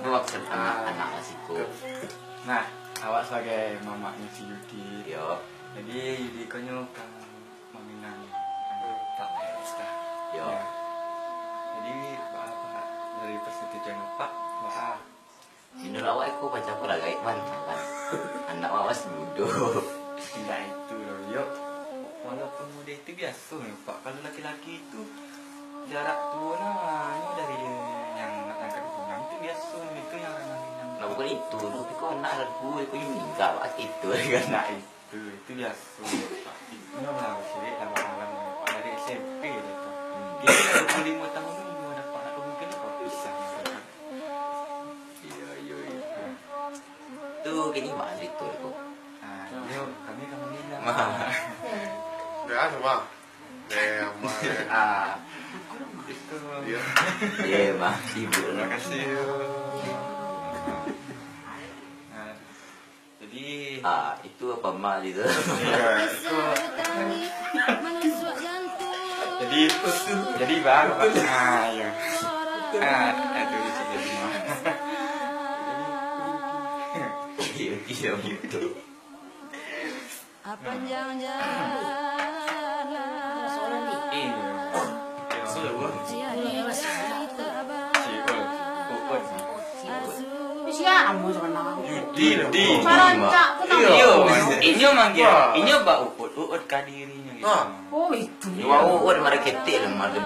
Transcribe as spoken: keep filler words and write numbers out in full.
Maksud anak-anak lah siko. Nah, awak sabagai mamaknyo si Yudi. Yo. Jadi, Yudi ko nyo ka maminang anu, Pak Esta. Yo. Yo. Jadi, baa, Pak, dari persetujuan Apak, baa? Indak awak ko pacah ko lah gaek, Pan. Anak awak masih mudo. Indak itu doh, yo. Walaupun mudo itu biaso, yo, Pak. Kalau laki-laki itu jarak tuo nah, anu dari nan nak angkat pinang tu biaso, itu nan urang Minang. Nah, bukan itu, tapi ko anak lagu, ko nyo maningga, Pak, itu kan. Nah, itu, itu biaso, Pak. Itu lah, cilik lah, bakawan, Pak, dari S M P dah tu. Jadi, kalau umur limo tahun tu, umur anak Pak, nak mungkin, Pak, bisa. Iyo, iyo, iyo. Tu kini baa carito ko? Ah, iyo, kami ka Madinah. Mah. Dah, mah. Eh, aman. Ah. Itu. Iyo. Iyo, mah, sibuk. Terima kasih. Nah, jadi, ah, itu apa mah gitu? Iyo, itu. Jadi, jadi baa, Pak. Ah, iyo. Ah, aduh, itu jadi mah. Iyo, iyo, betul. Apanjang jalan. Iyo. Iyo. Si Uut. Uut. Sia namo sabananyo? Yudi, Yudi. Marancak tu namo. Iyo. Inyo manggil, wah, inyo ba Uut, Uut Kadiri nyo gitu. Wah. Oh, itu. Iyo, Uut mara ketek lah, mara.